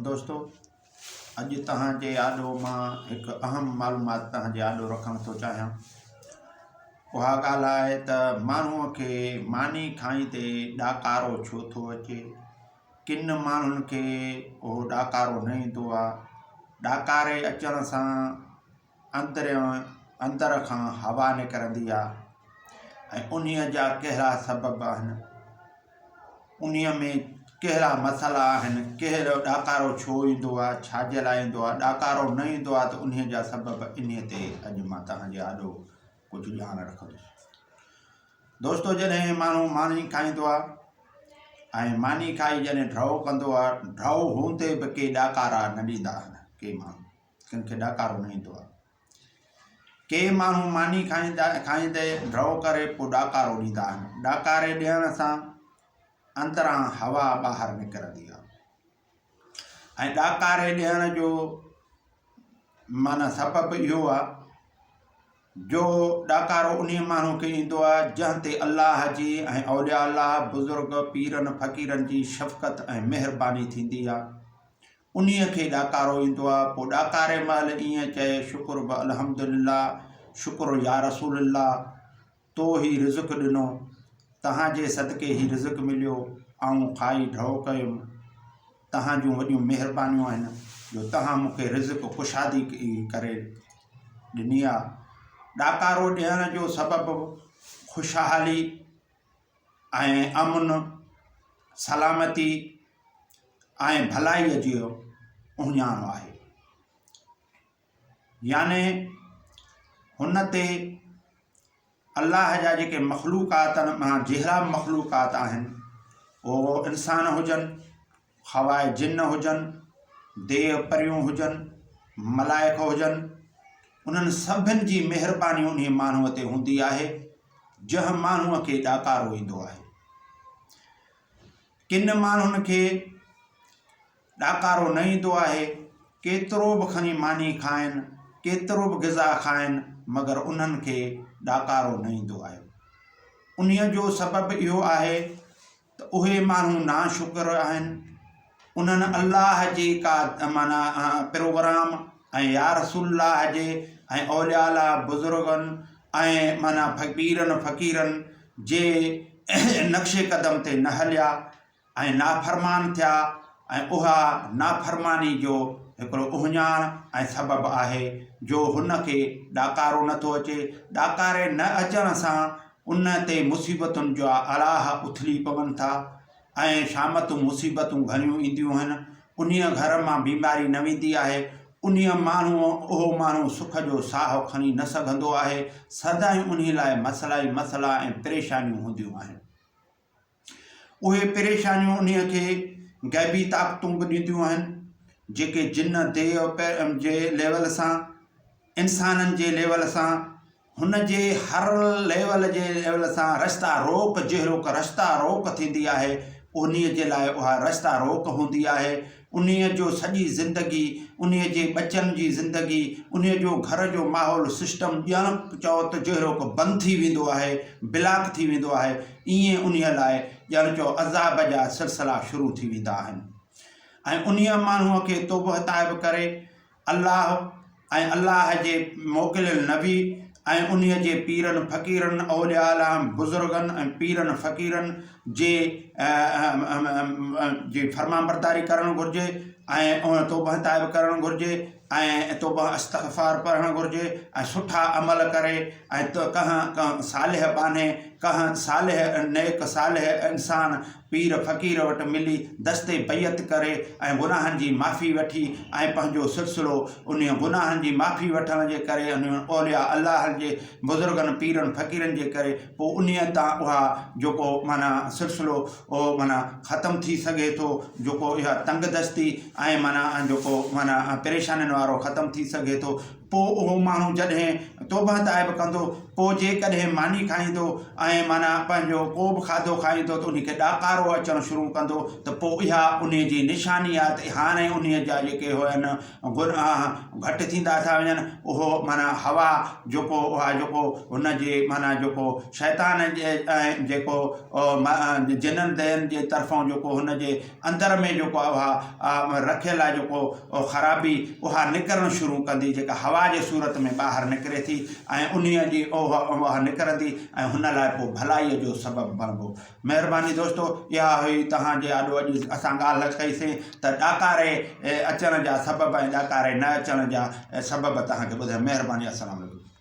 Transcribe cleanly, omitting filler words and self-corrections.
دوستو اڄ توهان جي آڏو مان هڪ اهم معلومات توهان جي آڏو رکڻ ٿو چاهيان اها ڳالهه آهي ته ماڻهوء کي ماني کائيندي ڏاڪارو ڇو ٿو اچي ڪن ماڻهن کي اهو ڏاڪارو نه ايندو آهي ڏاڪاري اچڻ سان اندريان اندر کان هوا نڪرندي آهي ۽ انهيء جا ڪهڙا سبب آهن انهيء ۾ ڪهڙا مسئلا آهن ڪهڙو ڏاڪارو ڇو ايندو آهي ڇا جي لاء ايندو آهي ڏاڪارو نه ايندو آهي ته انهيء جا سبب انهيء تي اڄ مان توهان جي آڏو ڪجهه ڄاڻ رکندس دوستو جڏهن ماڻهو ماني کائيندو آهي ۽ ماني کائي جڏهن ڍؤ ڪندو آهي ڍؤ هوندي به ڪي ڏاڪارا نه ڏيندا آهن ڪي ماڻهو ڪن کي ڏاڪارو نه ايندو آهي. ڪي ماڻهو ماني کائيندا کائيندي ڍؤ ڪري پوء ڏاڪارو ڏيندا آهن. ڏاڪاري ڏيڻ سان اندران هوا ٻاهر نڪرندي آهي ۽ ڏاڪاري ڏيڻ جو معنيٰ سبب اهو آهي جو ڏاڪارو انهيء ماڻهو کي ايندو آهي جنهن تي الله جي ۽ اولياء الله، بزرگ، پيرن فقيرن جي شفقت ۽ مهرباني ٿيندي آهي. انهيء کي ڏاڪارو ايندو آ، پوء ڏاڪاري مهل ائين چئي، شڪر به الحمدلله، شڪر يا رسول الله، تو هي رزق ڏنو، تهان جي صدقي هي رزق مليو، آئون کائي ڍؤ ڪيم، تهان جون وڏيون مهربانيون آهن جو تهان مون کي رزق ڪشادي ڪري ڏني آ. ڏاڪارو ڏيڻ جو سبب خوشحالي ۽ امن، سلامتي ۽ ڀلائيء جو اهڃاڻ آهي. يعني هن تي الله جا جيڪي مخلوقات مان جهڙا به مخلوقات آهن اهو انسان هجن خواهه جن هجن، ديو پريون هجن، ملائڪ هجن، انهن سڀن جي مهرباني انهي ماڻهوء تي هوندي آهي، جنهن ماڻهوء کي ڏاڪارو ايندو آهي. ڪن ماڻهن کي ڏاڪارو نه ايندو آهي، ڪيترو به کڻي ماني کائن، ڪيترو به غذا کائن، مگر انهن کي ڏاڪارو نه ايندو آهي. انهيء جو سبب اهو آهي ته اهي ماڻهو ناشڪر آهن، انهن الله جي ڪا معنيٰ پروگرام ۽ يا رسول الله جي ۽ اولياء الله بزرگن ۽ معنيٰ پيرن فقيرن جي نقش قدم تي نه هليا ۽ نافرمان ٿيا ۽ اها نافرماني جو هڪڙو اهڃاڻ ۽ سبب آهي جو هن کي ڏاڪارو نٿو اچي، ڏاڪاري نه اچڻ سان ان تي مصيبتن جا اڙاهه اٿلي پون ٿا ۽ شامتون مصيبتون گهڻيون اينديون آهن. انهيء گهر مان بيماري نه ويندي آهي. انهيء ماڻهوء اهو ماڻهو سک جو ساهه کڻي نه سگهندو آهي. سدائين انهي لاء مسئلا ئي مسئلا ۽ پريشانيون هونديون آهن. اهي پريشانيون انهيء کي غيبي طاقتون به ڏينديون آهن، جيڪي جن، ديو جي ليول سان، انسانن جي ليول سان، هن جي هر ليول جي ليول سان رستا روڪ جهڙوڪ رستا روڪ ٿيندي آهي، انهيء جي لاء اها رستا روڪ هوندي آهي. انهيء جو سڄي زندگي، انهيء جي ٻچن جي زندگي، انهيء جو گهر جو ماحول سسٽم ڄڻ چئو ته جهڙوڪ بند ٿي ويندو آهي، بلاڪ ٿي ويندو آهي، ائين انهيء لاء ڄڻ چئو عذاب جا سلسلا شروع ٿي ويندا آهن ۽ انهيء ماڻهوء کي توبهه تائب ڪري الله ۽ الله جي موڪليل نبي ۽ انهيء جي پيرن فقيرن، اولياء الله، بزرگن ۽ پيرن فقيرن جي جي فرمانبرداري ڪرڻ گهرجي ۽ توبهه تائب ڪرڻ گهرجي ۽ توبهه استغفار پڙهڻ گهرجي ۽ سٺا عمل ڪري ۽ ڪنهن صالح ٻانهي ڪنهن صالح نيڪ صالح انسان پير فقير وٽ ملي دست بيعت ڪري ۽ گناهن جي معافي وٺي ۽ پنهنجو سلسلو انهيء گناهن جي معافي وٺڻ جي ڪري انهن اولياء الله جي بزرگن پيرن فقيرن جي ڪري پوء انهيء تان اها جيڪو معنيٰ سلسلو اهو معنيٰ ختم ٿي سگهي ٿو جيڪو اها تنگ دستي ۽ معنيٰ جيڪو معنيٰ پريشانين وارو ختم ٿي سگهي ٿو. پوء اهو ماڻهو جڏهن توبه تائب ڪندو پوء جيڪڏهن ماني کائيندو ۽ معنيٰ پنهنجو ڪو به کاڌو کائيندو ته انهي کي ڏاڪارو اچڻ شروع ڪندو ته پوء اها انهي جي نشاني آهي ته هاڻي انهي جا جيڪي هن گناهه گهٽ ٿيندا ٿا وڃن اهو معنيٰ هوا جيڪو اها جيڪو هن جي معنيٰ جيڪو شيطان جي ۽ جيڪو جنن دين جي طرفان جيڪو هن جي اندر ۾ جيڪو اها رکيل آهي جيڪو خرابي اها نڪرڻ شروع ڪندي جيڪا هوا جي صورت ۾ ٻاهر نڪري ٿي ۽ انهيء جي اها نڪرندي ۽ هن لاء پوء ڀلائيء جو سبب بڻبو. مهرباني دوستو اها هئي توهان جي آڏو اڄ اسان ڳالهه ڪئي سين ته ڏاڪاري اچڻ جا سبب ۽ ڏاڪاري نه اچڻ جا سبب توهان کي ٻڌايا مهرباني السلام عليڪم.